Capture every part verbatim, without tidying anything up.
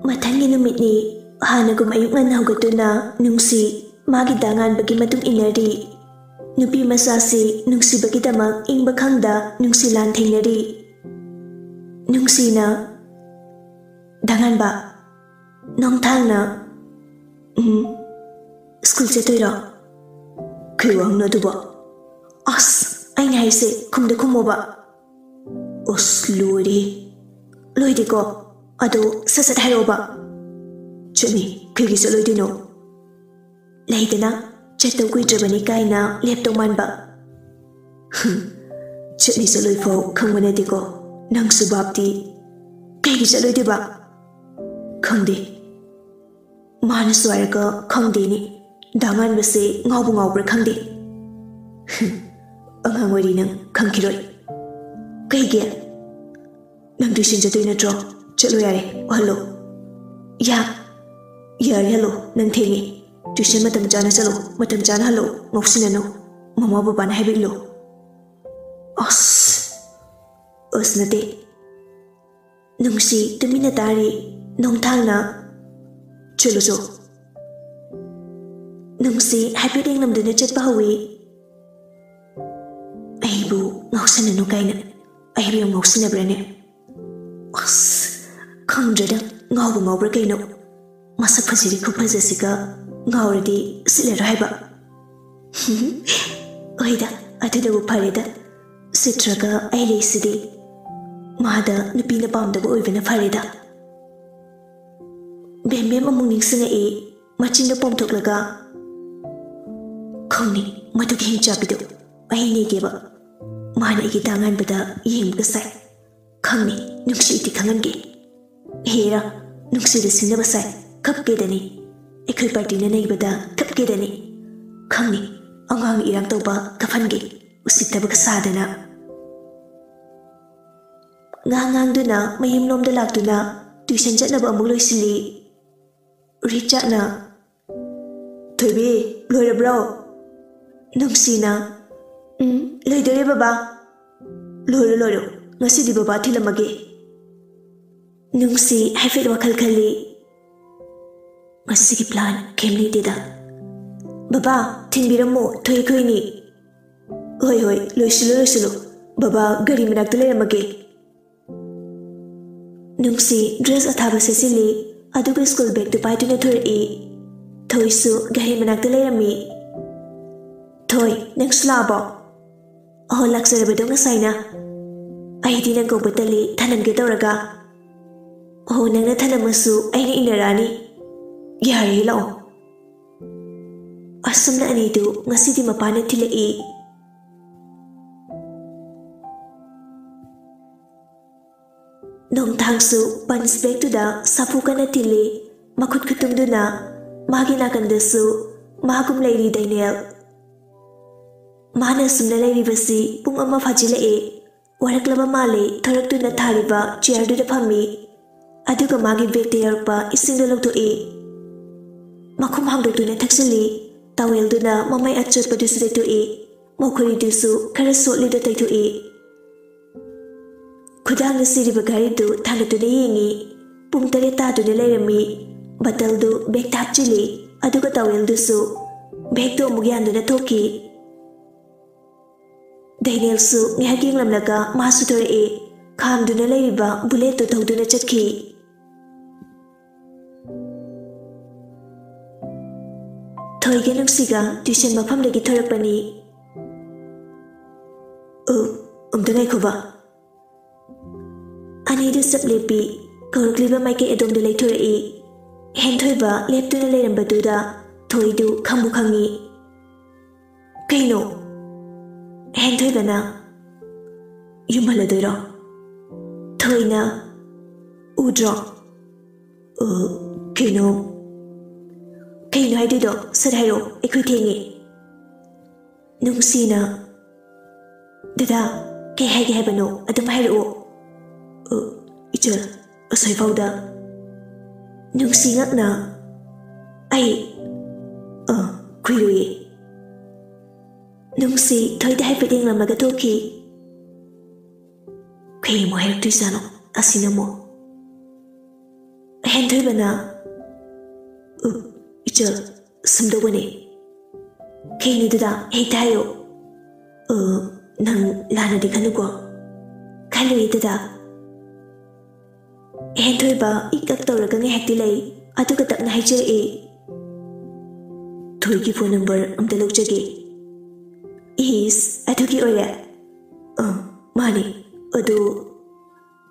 ꯃꯊꯪꯒꯤ ꯅꯨꯃꯤꯠꯅꯤ꯫ ꯍꯥꯟꯅꯒꯨꯝ ꯑꯌꯨꯛ ꯉꯟꯅ ꯍꯧꯒꯠꯇꯨꯅ ꯅꯨꯡꯁꯤ ꯃꯥꯒꯤ ꯗꯥ ꯉꯥꯟꯕꯒꯤ ꯃꯇꯨꯡ ꯏꯟꯅꯔꯤ꯫ ꯅꯨꯄꯤ ꯃꯆꯥꯁꯤ ꯅꯨꯡꯁꯤꯕꯒꯤꯗꯃꯛ ꯏꯪꯕ ꯈꯪꯗ ꯅꯨꯡꯁꯤ ꯂꯥꯟ ꯊꯦꯡꯅꯔꯤ꯫ ꯅꯨꯡꯁꯤꯅ, "ꯗꯥ ꯉꯥꯟꯕ, ꯅꯣꯡꯊꯥꯡꯅ, ꯎꯝ, ꯁ꯭ꯀꯨꯜ ꯆꯠꯇꯣꯏꯔꯣ?" "ꯀꯩ ꯋꯥꯍꯪꯅꯣ ꯑꯗꯨꯕꯣ?" "ꯑꯁ, ꯑꯩꯅ ꯍꯥꯏꯁꯦ ꯈꯨꯝꯗ ꯈꯨꯝꯃꯣꯕ꯫" "ꯑꯁ, ꯂꯣꯏꯔꯦ꯫" "ꯂꯣꯏꯗꯦꯀꯣ? ꯑꯗꯣ ꯁꯠ ꯁꯠ ꯍꯥꯏꯔꯛꯑꯣꯕ꯫" "ꯆꯠꯅꯤ, ꯀꯩꯒꯤ ꯆꯠꯂꯣꯏꯗꯣꯏꯅꯣ?" ꯂꯩꯗꯅ, ꯆꯠꯇꯧ ꯀꯨꯏꯗ꯭ꯔꯕꯅꯤ ꯀꯥꯏꯅ ꯂꯦꯞꯇꯧ ꯃꯥꯟꯕ꯫ "ꯍꯨꯝ, ꯆꯠꯅꯤ ꯆꯠꯂꯣꯏ ꯐꯥꯎ ꯈꯪꯕ ꯅꯠꯇꯦꯀꯣ꯫ ꯅꯪꯁꯨ ꯚꯥꯞꯇꯤ꯫ ꯀꯩꯒꯤ ꯆꯠꯂꯣꯏꯗꯣꯏꯕ?" "ꯈꯪꯗꯦ꯫" ꯃꯥꯅꯁꯨ ꯍꯥꯏꯔꯒ ꯈꯪꯗꯦꯅꯦ꯫ ꯗꯥ ꯉꯥꯟꯕꯁꯦ ꯉꯥꯎꯕꯨ ꯉꯥꯎꯕ꯭ꯔꯥ ꯈꯪꯗꯦ꯫ "ꯍꯨꯝ, ꯑꯉꯥꯡ ꯑꯣꯏꯔꯤ ꯅꯪ, ꯈꯪꯈꯤꯔꯣꯏ꯫" "ꯀꯩꯒꯤ?" "ꯅꯪ ꯇ꯭ꯌꯨꯁꯟ ꯆꯠꯇꯣꯏ ꯅꯠꯇ꯭ꯔꯣ? ꯆꯠꯂꯣ ꯌꯥꯔꯦ, ꯋꯥꯍꯜꯂꯣ꯫" "ꯌꯥ, ꯌꯥꯔꯦ, ꯍꯜꯂꯣ, ꯅꯪ ꯊꯦꯡꯉꯦ꯫ ꯇ꯭ꯌꯨꯁꯟ ꯃꯇꯝ ꯆꯥꯅ ꯆꯠꯂꯣ, ꯃꯇꯝ ꯆꯥꯅ ꯍꯜꯂꯣ, ꯉꯥꯎꯁꯤꯟꯅꯅꯨ꯫ ꯃꯃꯥ ꯕꯕꯥꯅ ꯍꯥꯏꯕ ꯏꯜꯂꯣ꯫" "ꯑꯁ, ꯑꯁ ꯅꯠꯇꯦ꯫" ꯅꯨꯡꯁꯤ ꯇꯨꯃꯤꯟꯅ ꯇꯥꯔꯤ꯫ ꯅꯣꯡꯊꯥꯡꯅ, "ꯆꯠꯂꯨ ꯆꯣ꯫" ꯅꯨꯡꯁꯤ ꯍꯥꯏꯐꯦꯠ ꯌꯦꯡꯂꯝꯗꯨꯅ ꯆꯠꯄ ꯍꯧꯏ꯫ "ꯑꯩꯕꯨ ꯉꯥꯎꯁꯤꯟꯅꯅꯨ ꯀꯥꯏꯅ ꯑꯩꯕꯨ ꯌꯥꯝ ꯉꯥꯎꯁꯤꯟꯅꯕ꯭ꯔꯥꯅꯦ? ꯑꯁ, ꯈꯪꯗ꯭ꯔꯦꯗ, ꯉꯥꯎꯕꯨ ꯉꯥꯎꯕ꯭ꯔꯥ ꯀꯩꯅꯣ? ꯃꯁꯛ ꯐꯖꯔꯤ ꯈꯨꯐꯖꯁꯤꯒ ꯉꯥꯎꯔꯗꯤ ꯁꯤꯠꯂꯔꯣꯏ ꯍꯥꯏꯕ꯫" "ꯍꯣꯏꯗ, ꯑꯗꯨꯅꯕꯨ ꯐꯔꯦꯗ꯫ ꯁꯤꯠꯇ꯭ꯔꯒ ꯑꯩ ꯂꯩꯁꯤꯗꯤ꯫ ꯃꯥꯗ ꯅꯨꯄꯤꯅ ꯄꯥꯝꯗꯕ ꯑꯣꯏꯕꯅ ꯐꯔꯦꯗ꯫" ꯕꯦꯝꯕꯦꯝ ꯑꯃꯨꯛ ꯅꯤꯡꯁꯤꯡꯉꯛꯏ, ꯃꯆꯤꯟꯗ ꯄꯣꯝꯊꯣꯛꯂꯒ꯫ "ꯈꯪꯅꯤ, ꯃꯗꯨꯒꯤ ꯍꯤꯡꯆꯥꯕꯤꯗꯨ ꯑꯩ ꯅꯦꯛꯀꯦꯕ꯫ ꯃꯥꯅ ꯑꯩꯒꯤ ꯗꯥ ꯉꯥꯟꯕꯗ ꯌꯦꯡꯕꯒ ꯁꯥꯏ꯫ ꯈꯪꯅꯤ, ꯅꯨꯡꯁꯤꯗꯤ ꯈꯪꯍꯟꯒꯦ꯫ ꯍꯦꯔꯥ, ꯅꯨꯡꯁꯤꯗ ꯁꯤꯡꯅꯕ ꯁꯥꯏ, ꯀꯞꯀꯦꯗꯅꯤ꯫ ꯑꯩꯈꯣꯏ ꯄꯥꯔꯇꯤꯅ ꯅꯩꯕꯗ ꯀꯞꯀꯦꯗꯅꯤ꯫ ꯈꯪꯅꯤ, ꯑꯉꯥꯡ ꯏꯔꯥꯡ ꯇꯧꯕ ꯀꯞꯍꯟꯒꯦ, ꯎꯁꯤꯠꯇꯕꯒ ꯁꯥꯗꯅ꯫" ꯉꯥꯡ ꯉꯥꯡꯗꯨꯅ ꯃꯌꯨꯝꯂꯣꯝꯗ ꯂꯥꯛꯇꯨꯅ ꯇ꯭ꯌꯨꯁꯟ ꯆꯠꯅꯕ ꯑꯃꯨꯛ ꯂꯣꯏꯁꯤꯜꯂꯤ꯫ ꯔꯤꯆꯥꯠꯅ, "ꯊꯣꯏꯕꯤ, ꯂꯣꯏꯔꯕ꯭ꯔꯣ?" ꯅꯨꯡꯁꯤꯅ, "ꯎꯝ, ꯂꯣꯏꯗꯣꯔꯦ ꯕꯕꯥ꯫" "ꯂꯣꯏꯔꯣ, ꯂꯣꯏꯔꯣ, ꯉꯁꯤꯗꯤ ꯕꯕꯥ ꯊꯤꯜꯂꯝꯃꯒꯦ꯫" ꯅꯨꯡꯁꯤ ꯍꯥꯏꯐꯦꯠ ꯋꯥꯈꯜ ꯈꯜꯂꯤ꯫ "ꯉꯁꯤꯒꯤ ꯄ꯭ꯂꯥꯟ ꯀꯩꯝ ꯂꯩꯇꯦꯗ꯫ ꯕꯕꯥ, ꯊꯤꯟꯕꯤꯔꯝꯃꯣ, ꯊꯣꯏ ꯑꯩꯈꯣꯏꯅꯤ꯫ ꯍꯣꯏ, ꯍꯣꯏ, ꯂꯣꯏꯁꯤꯜꯂꯨ, ꯂꯣꯏꯁꯤꯜꯂꯨ꯫ ꯕꯕꯥ ꯒꯥꯔꯤ ꯃꯅꯥꯛꯇ ꯂꯩꯔꯝꯃꯒꯦ꯫" ꯅꯨꯡꯁꯤ ꯗ꯭ꯔꯦꯁ ꯑꯊꯥꯕ ꯁꯦꯠꯆꯤꯜꯂꯤ, ꯑꯗꯨꯒ ꯁ꯭ꯀꯨꯜ ꯕꯦꯒꯇꯨ ꯄꯥꯏꯗꯨꯅ ꯊꯣꯔꯛꯏ꯫ ꯊꯣꯏꯁꯨ ꯒꯥꯔꯤ ꯃꯅꯥꯛꯇ ꯂꯩꯔꯝꯃꯤ꯫ "ꯊꯣꯏ, ꯅꯪꯁꯨ ꯂꯥꯛꯑꯕꯣ?" "ꯑꯍꯣ, ꯂꯥꯛꯆꯔꯕꯗꯣ ꯉꯁꯥꯏꯅ꯫ ꯑꯩꯗꯤ ꯅꯪ ꯀꯧꯕ ꯇꯜꯂꯤ, ꯊꯅꯝꯒꯦ ꯇꯧꯔꯒ꯫" "ꯑꯍꯣ, ꯅꯪꯅ ꯊꯅꯝꯃꯁꯨ ꯑꯩꯅ ꯏꯟꯅꯔꯛꯑꯅꯤ꯫ ꯌꯥꯔꯦ, ꯂꯥꯛꯑꯣ꯫" ꯑꯁꯨꯝꯅ ꯑꯅꯤꯗꯨ ꯉꯁꯤꯗꯤ ꯃꯄꯥꯅ ꯊꯤꯜꯂꯛꯏ꯫ ꯅꯣꯡꯊꯥꯡꯁꯨ ꯄꯟꯁ ꯕꯦꯒꯇꯨꯗ ꯁꯥꯐꯨ ꯀꯟꯅ ꯊꯤꯜꯂꯤ꯫ ꯃꯈꯨꯠ ꯈꯨꯇꯨꯝꯗꯨꯅ ꯃꯥꯒꯤ ꯅꯥꯀꯟꯗꯁꯨ ꯃꯥꯒꯨꯝ ꯂꯩꯔꯤ ꯗꯦꯅꯤꯌꯦꯜ꯫ ꯃꯥꯅ ꯑꯁꯨꯝꯅ ꯂꯩꯔꯤꯕꯁꯤ ꯄꯨꯡ ꯑꯃ ꯐꯥꯖꯤꯜꯂꯛꯑꯦ꯫ ꯋꯥꯔꯛꯂꯕ ꯃꯥꯜꯂꯦ, ꯊꯣꯔꯛꯇꯨꯅ ꯊꯥꯔꯤꯕ ꯆꯤꯌꯔꯗꯨꯗ ꯐꯝꯃꯤ꯫ ꯑꯗꯨꯒ ꯃꯥꯒꯤ ꯕꯦꯒꯇ ꯌꯥꯎꯔꯛꯄ ꯏꯁꯤꯡꯗꯨ ꯂꯧꯊꯣꯛꯏ꯫ ꯃꯈꯨꯝ ꯍꯥꯡꯗꯣꯛꯇꯨꯅ ꯊꯛꯆꯤꯜꯂꯤ꯫ ꯇꯥꯋꯦꯜꯗꯨꯅ ꯃꯃꯥꯏ ꯑꯆꯣꯠꯄꯗꯨꯁꯨ ꯇꯩꯊꯣꯛꯏ꯫ ꯃꯈꯨꯔꯤꯗꯨꯁꯨ ꯈꯔ ꯁꯣꯠꯂꯤꯗ ꯇꯩꯊꯣꯛꯏ꯫ ꯈꯨꯗꯥꯡꯗ ꯁꯤꯔꯤꯕ ꯘꯔꯤꯗꯨ ꯊꯥꯡꯒꯠꯇꯨꯅ ꯌꯦꯡꯉꯤ꯫ ꯄꯨꯡ ꯇꯔꯦꯠ ꯇꯥꯗꯨꯅ ꯂꯩꯔꯝꯃꯤ꯫ ꯕꯇꯜꯗꯨ ꯕꯦꯒꯇ ꯍꯥꯞꯆꯤꯜꯂꯤ, ꯑꯗꯨꯒ ꯇꯥꯋꯦꯜꯗꯨꯁꯨ ꯕꯦꯒꯇꯨ ꯑꯃꯨꯛ ꯌꯥꯟꯗꯨꯅ ꯊꯣꯛꯈꯤ꯫ ꯗꯦꯅꯤꯌꯦꯜꯁꯨ ꯉꯥꯏꯍꯥꯛ ꯌꯦꯡꯂꯝꯂꯒ ꯃꯥꯁꯨ ꯊꯣꯔꯛꯏ꯫ ꯈꯥꯝꯗꯨꯅ ꯂꯩꯔꯤꯕ ꯕꯨꯂꯦꯠꯇꯨ ꯊꯧꯗꯨꯅ ꯆꯠꯈꯤ꯫ ꯊꯣꯏꯒ ꯅꯨꯡꯁꯤꯒ ꯇ꯭ꯌꯨꯁꯟ ꯃꯐꯝꯗꯒꯤ ꯊꯣꯔꯛꯄꯅꯤ꯫ "ꯑ, ꯑꯝꯇ ꯉꯥꯏꯈꯣꯕ꯫" ꯑꯅꯤꯗꯨ ꯆꯞ ꯂꯦꯞꯄꯤ꯫ ꯀꯧꯔꯛꯂꯤꯕ ꯃꯥꯏꯀꯩ ꯑꯗꯣꯝꯗ ꯂꯩꯊꯣꯔꯛꯏ꯫ ꯍꯦꯟꯊꯣꯏꯕ ꯂꯦꯞꯇꯨꯅ ꯂꯩꯔꯝꯕꯗꯨꯗ ꯊꯣꯏꯗꯨ ꯈꯪꯕꯨ ꯈꯪꯉꯤ꯫ "ꯀꯩꯅꯣ?" ꯍꯦꯟꯊꯣꯏꯕꯅ, "ꯌꯨꯝ ꯍꯜꯂꯗꯣꯏꯔꯣ?" ꯊꯣꯏꯅ, "ꯎꯗ꯭ꯔꯣ?" "ꯑ, ꯀꯩꯅꯣ?" "ꯀꯩꯅꯣ ꯍꯥꯏꯗꯣꯏꯗꯣ? ꯁꯠ ꯍꯥꯏꯔꯛꯑꯣ, ꯑꯩꯈꯣꯏ ꯊꯦꯡꯉꯦ꯫" ꯅꯨꯡꯁꯤꯅ, "ꯗꯗꯥ, ꯀꯩ ꯍꯥꯏꯒꯦ ꯍꯥꯏꯕꯅꯣ? ꯑꯗꯨꯝ ꯍꯥꯏꯔꯛꯑꯣ꯫" "ꯑ, ꯏꯆꯜ, ꯑꯁꯣꯏꯐꯥꯎꯗ꯫" ꯅꯨꯡꯁꯤ ꯉꯛꯅ, "ꯑꯩ, ꯑ, ꯀꯨꯏꯔꯣꯏꯌꯦ꯫" ꯅꯨꯡꯁꯤ ꯊꯣꯏꯗ ꯍꯥꯏꯐꯦꯠ ꯌꯦꯡꯂꯝꯃꯒ ꯊꯣꯛꯈꯤ꯫ "ꯀꯩ ꯑꯃꯨꯛ ꯍꯥꯏꯔꯛꯇꯣꯏꯖꯥꯠꯅꯣ ꯑꯁꯤꯅ ꯑꯃꯨꯛ?" ꯍꯦꯟꯊꯣꯏꯕꯅ, "ꯎ, ꯏꯆꯜ, ꯁꯨꯝꯗꯧꯕꯅꯦ꯫ ꯀꯩꯅꯣꯗꯨꯗ ꯍꯦꯛꯇ ꯍꯥꯏꯌꯣ꯫ ꯑ, ꯅꯪ ꯂꯥꯟꯅꯗꯤ ꯈꯜꯂꯨꯀꯣ꯫" "ꯈꯜꯂꯨꯏ ꯗꯗꯥ꯫" ꯍꯦꯟꯊꯣꯏꯕ ꯏꯛ ꯀꯛ ꯇꯧꯔꯒ ꯉꯥꯏꯍꯥꯛꯇꯤ ꯂꯩ, ꯑꯗꯨꯒ ꯇꯞꯅ ꯍꯥꯏꯖꯔꯛꯏ, "ꯊꯣꯏꯒꯤ ꯐꯣꯟ ꯅꯝꯕꯔ ꯑꯝꯇ ꯂꯧꯖꯒꯦ꯫" "ꯏꯁ, ꯑꯗꯨꯒꯤ ꯑꯣꯏꯔꯦ?" "ꯑ, ꯃꯥꯅꯦ꯫ ꯑꯗꯨ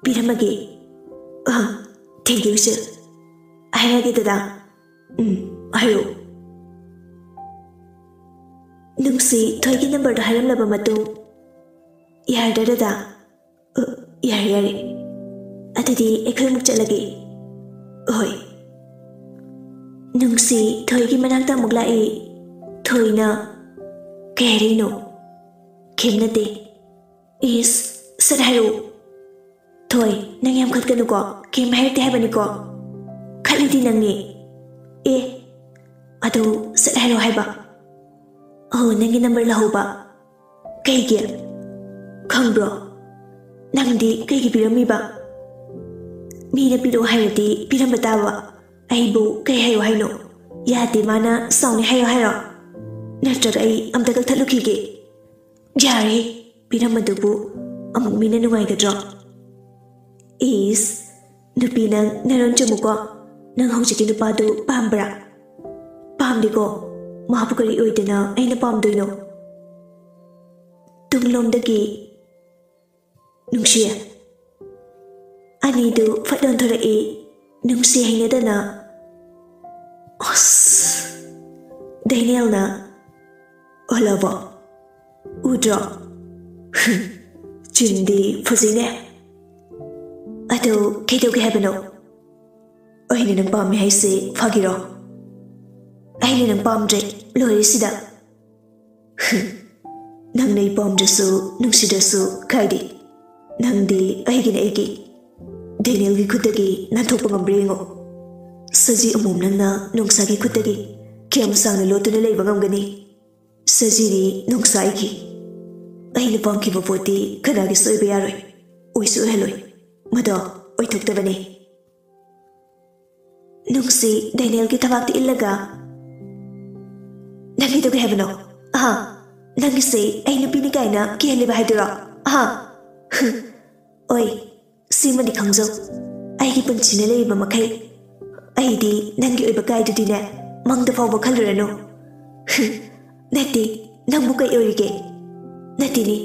ꯄꯤꯔꯝꯃꯒꯦ꯫" "ꯑ, thank you, sir꯫ ꯍꯥꯏꯔꯒꯦ ꯗꯗꯥ꯫" "ꯎꯝ, ꯍꯥꯏꯔꯛꯑꯣ꯫" ꯅꯨꯡꯁꯤ ꯊꯣꯏꯒꯤ ꯅꯝꯕꯔꯗꯣ ꯍꯥꯏꯔꯝꯂꯕ ꯃꯇꯨꯡ, "ꯌꯥꯔꯗ꯭ꯔꯥ ꯗꯗꯥ?" "ꯑ, ꯌꯥꯔꯦ, ꯌꯥꯔꯦ꯫ ꯑꯗꯨꯗꯤ ꯑꯩꯈꯣꯏ ꯑꯃꯨꯛ ꯆꯠꯂꯒꯦ꯫" "ꯍꯣꯏ꯫" ꯅꯨꯡꯁꯤ ꯊꯣꯏꯒꯤ ꯃꯅꯥꯛꯇ ꯑꯃꯨꯛ ꯂꯥꯛꯏ꯫ ꯊꯣꯏꯅ, "ꯀꯩ ꯍꯥꯏꯔꯛꯏꯅꯣ?" "ꯀꯩꯝ ꯅꯠꯇꯦ꯫" "ꯏꯁ, ꯁꯠ ꯍꯥꯏꯔꯛꯑꯣ꯫" "ꯊꯣꯏ, ꯅꯪ ꯌꯥꯝ ꯈꯠꯀꯅꯨꯀꯣ, ꯀꯩꯝ ꯍꯥꯏꯔꯛꯇꯦ ꯍꯥꯏꯕꯅꯤꯀꯣ꯫" "ꯈꯠꯂꯤꯗꯤ ꯅꯪꯅꯦ꯫" "ꯑꯦ, ꯑꯗꯨ ꯁꯠ ꯍꯥꯏꯔꯛꯑꯣ ꯍꯥꯏꯕ꯫" "ꯑꯣ, ꯅꯪꯒꯤ ꯅꯝꯕꯔ ꯂꯧꯍꯧꯕ꯫" "ꯀꯩꯒꯤ? ꯈꯪꯕ꯭ꯔꯣ? ꯅꯪꯗꯤ ꯀꯩꯒꯤ ꯄꯤꯔꯝꯃꯤꯕ? ꯃꯤꯅ ꯄꯤꯔꯛꯑꯣ ꯍꯥꯏꯔꯗꯤ ꯄꯤꯔꯝꯕ ꯇꯥꯕ꯫ ꯑꯩꯕꯨ ꯀꯩ ꯍꯥꯏꯌꯣ ꯍꯥꯏꯅꯣ? ꯌꯥꯗꯦ, ꯃꯥꯅ ꯁꯥꯎꯅꯤ ꯍꯥꯏꯌꯣ ꯍꯥꯏꯔꯣ? ꯅꯠꯇ꯭ꯔꯒ ꯑꯩ ꯑꯝꯇ ꯀꯛꯊꯠꯂꯨꯈꯤꯒꯦ?" "ꯌꯥꯔꯦ, ꯄꯤꯔꯝꯕꯗꯨꯕꯨ ꯑꯃꯨꯛ ꯃꯤꯅ ꯅꯨꯡꯉꯥꯏꯒꯗ꯭ꯔꯣ?" "ꯏꯁ, ꯅꯨꯄꯤ ꯅꯪ ꯅꯔꯣꯟ ꯆꯨꯝꯃꯨꯀꯣ꯫ ꯅꯪ ꯍꯧꯖꯤꯛꯀꯤ ꯅꯨꯄꯥꯗꯨ ꯄꯥꯝꯕ꯭ꯔꯥ?" "ꯄꯥꯝꯗꯦꯀꯣ꯫ ꯃꯥꯕꯨ ꯀꯔꯤ ꯑꯣꯏꯗꯅ ꯑꯩꯅ ꯄꯥꯝꯗꯣꯏꯅꯣ?" ꯇꯨꯡꯂꯣꯝꯗꯒꯤ ꯅꯨꯡꯁꯤ꯫ ꯑꯅꯤꯗꯨ ꯐꯠ ꯑꯣꯟꯊꯣꯔꯛꯏ꯫ ꯅꯨꯡꯁꯤ ꯍꯩꯅꯗꯅ, "ꯑꯁ!" ꯗꯦꯅꯤꯌꯦꯜꯅ, "ꯑꯣꯜꯂꯕꯣ? ꯎꯗ꯭ꯔꯣ? ꯆꯤꯟꯗꯤ ꯐꯖꯩꯅꯦ꯫ ꯑꯗꯨ ꯀꯩꯗꯧꯒꯦ ꯍꯥꯏꯕꯅꯣ? ꯑꯩꯅ ꯅꯪ ꯄꯥꯝꯃꯦ ꯍꯥꯏꯁꯦ ꯐꯥꯒꯤꯔꯣ? ꯑꯩꯅ ꯅꯪ ꯄꯥꯝꯗ꯭ꯔꯦ, ꯂꯣꯏꯔꯦ ꯁꯤꯗ꯫" "ꯅꯪꯅ ꯑꯩ ꯄꯥꯝꯗ꯭ꯔꯁꯨ ꯅꯨꯡꯁꯤꯗ꯭ꯔꯁꯨ ꯀꯥꯏꯗꯦ꯫ ꯅꯪꯗꯤ ꯑꯩꯒꯤꯅꯦ, ꯑꯩꯒꯤ꯫ ꯗꯦꯅꯤꯌꯦꯜꯒꯤ ꯈꯨꯠꯇꯒꯤ ꯅꯥꯟꯊꯣꯛꯄ ꯉꯝꯕ꯭ꯔꯥ ꯌꯦꯡꯉꯣ꯫ ꯁꯖꯤ ꯑꯃꯣꯝ ꯅꯪꯅ ꯅꯣꯡꯁꯥꯒꯤ ꯈꯨꯠꯇꯒꯤ ꯀꯌꯥꯝ ꯁꯥꯡꯅ ꯂꯣꯠꯇꯨꯅ ꯂꯩꯕ ꯉꯝꯒꯅꯤ? ꯁꯖꯤꯅꯤ ꯅꯣꯡꯁꯥ ꯑꯩꯒꯤ꯫ ꯑꯩꯅ ꯄꯥꯝꯈꯤꯕ ꯄꯣꯠꯇꯤ ꯀꯅꯥꯒꯤꯁꯨ ꯑꯣꯏꯕ ꯌꯥꯔꯣꯏ, ꯑꯣꯏꯁꯨ ꯑꯣꯏꯍꯜꯂꯣꯏ꯫ ꯃꯗꯣ ꯑꯣꯏꯊꯣꯛꯇꯕꯅꯤ꯫" ꯅꯨꯡꯁꯤ, ꯗꯦꯅꯤꯌꯦꯜꯒꯤ ꯊꯕꯥꯛꯇ ꯏꯜꯂꯒ, "ꯅꯪꯒꯤꯗꯨ ꯀꯩ ꯍꯥꯏꯕꯅꯣ? ꯑꯍꯥ, ꯅꯪꯒꯤꯁꯦ ꯑꯩ ꯅꯨꯄꯤꯅꯤ ꯀꯥꯏꯅ ꯀꯤꯍꯜꯂꯤꯕ ꯍꯥꯏꯗꯨꯔꯣ? ꯑꯍꯥ, ꯍꯨꯝ, ꯑꯣꯏ, ꯁꯤꯃꯗꯤ ꯈꯪꯖꯧ, ꯑꯩꯒꯤ ꯄꯨꯟꯁꯤꯅ ꯂꯩꯔꯤꯕ ꯃꯈꯩ ꯑꯩꯗꯤ ꯅꯪꯒꯤ ꯑꯣꯏꯕ ꯀꯥꯏꯗꯨꯗꯤꯅꯦ, ꯃꯪꯗ ꯐꯥꯎꯕ ꯈꯜꯂꯨꯔꯅꯨ꯫ ꯍꯨꯝ, ꯅꯠꯇꯦ, ꯅꯪꯕꯨ ꯀꯩ ꯑꯣꯏꯔꯤꯒꯦ? ꯅꯠꯇꯦꯅꯦ,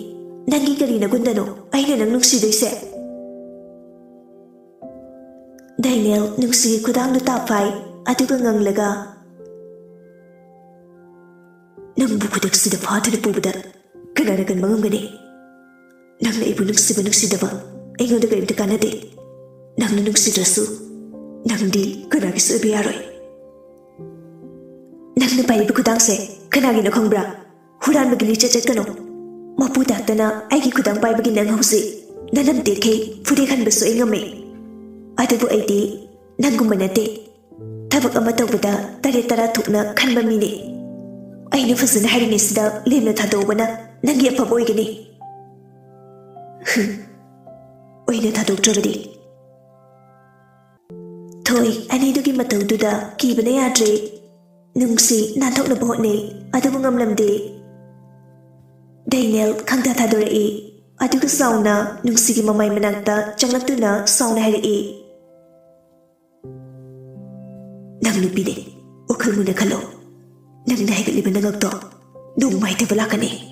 ꯅꯪꯒꯤ ꯀꯔꯤ ꯅꯒꯨꯟꯗꯅꯣ ꯑꯩꯅ ꯅꯪ ꯅꯨꯡꯁꯤꯗꯣꯏꯁꯦ?" ꯗꯦꯅꯤꯌꯦꯜ ꯅꯨꯡꯁꯤꯒꯤ ꯈꯨꯗꯥꯡꯗꯨ ꯇꯥꯞ ꯐꯥꯏ, ꯑꯗꯨꯒ ꯉꯪꯂꯒ, "ꯅꯪꯕꯨ ꯈꯨꯗꯛꯁꯤꯗ ꯐꯥꯗꯨꯅ ꯄꯨꯕꯗ ꯀꯅꯥꯅ ꯀꯟꯕ ꯉꯝꯒꯅꯤ? ꯅꯪꯅ ꯑꯩꯕꯨ ꯅꯨꯡꯁꯤꯕ ꯅꯨꯡꯁꯤꯗꯕ ꯑꯩꯉꯣꯟꯗ ꯀꯔꯤꯝꯇ ꯀꯥꯟꯅꯗꯦ꯫ ꯅꯪꯅ ꯅꯨꯡꯁꯤꯗ꯭ꯔꯁꯨ ꯅꯪꯗꯤ ꯀꯅꯥꯒꯤꯁꯨ ꯑꯣꯏꯕ ꯌꯥꯔꯣꯏ꯫ ꯅꯪꯅ ꯄꯥꯏꯔꯤꯕ ꯈꯨꯗꯥꯡꯁꯦ ꯀꯅꯥꯒꯤꯅꯣ ꯈꯪꯕ꯭ꯔꯥ? ꯍꯨꯔꯥꯟꯕꯒꯤ ꯂꯤꯆꯠ ꯆꯠꯀꯅꯨ꯫ ꯃꯄꯨ ꯇꯥꯛꯇꯅ ꯑꯩꯒꯤ ꯈꯨꯗꯥꯡ ꯄꯥꯏꯕꯒꯤ ꯅꯪ ꯍꯧꯖꯤꯛ ꯅꯅꯝ ꯇꯦꯛꯈꯩ ꯐꯨꯗꯦꯛ ꯍꯟꯕꯁꯨ ꯑꯩ ꯉꯝꯃꯤ꯫ ꯑꯗꯨꯕꯨ ꯑꯩꯗꯤ ꯅꯪꯒꯨꯝꯕ ꯅꯠꯇꯦ꯫ ꯊꯕꯛ ꯑꯃ ꯇꯧꯕꯗ ꯇꯔꯦꯠ ꯇꯔꯥ ꯊꯣꯛꯅ ꯈꯟꯕ ꯃꯤꯅꯤ꯫ ꯑꯩꯅ ꯐꯖꯅ ꯍꯥꯏꯔꯤꯉꯩꯁꯤꯗ ꯂꯦꯝꯅ ꯊꯥꯗꯣꯛꯎꯕꯅ ꯅꯪꯒꯤ ꯑꯐꯕ ꯑꯣꯏꯒꯅꯤ꯫" ꯍꯨꯝ, ꯑꯣꯏꯅ ꯊꯥꯗꯣꯛꯇ꯭ꯔꯕꯗꯤ? ꯊꯣꯏ ꯑꯅꯤꯗꯨꯒꯤ ꯃꯇꯧꯗꯨꯗ ꯀꯤꯕꯅ ꯌꯥꯗ꯭ꯔꯦ꯫ ꯅꯨꯡꯁꯤ ꯅꯥꯟꯊꯣꯛꯅꯕ ꯍꯣꯠꯅꯩ, ꯑꯗꯨꯕꯨ ꯉꯝꯂꯝꯗꯦ꯫ ꯗꯦꯅꯤꯌꯦꯜ ꯈꯪꯊꯥ ꯊꯥꯗꯣꯔꯛꯏ, ꯑꯗꯨꯒ ꯆꯥꯎꯅ ꯅꯨꯡꯁꯤꯒꯤ ꯃꯃꯥꯏ ꯃꯅꯥꯛꯇ ꯆꯪꯂꯛꯇꯨꯅ ꯆꯥꯎꯅ ꯍꯥꯏꯔꯛꯏ, "ꯅꯪ ꯅꯨꯄꯤꯅꯦ, ꯋꯥꯈꯜ ꯃꯨꯟꯅ ꯈꯜꯂꯣ꯫ ꯅꯪꯅ ꯍꯥꯏꯒꯠꯂꯤꯕ ꯅꯉꯛꯇꯣ ꯅꯣꯡꯃ ꯍꯥꯏꯊꯕ ꯂꯥꯛꯀꯅꯤ꯫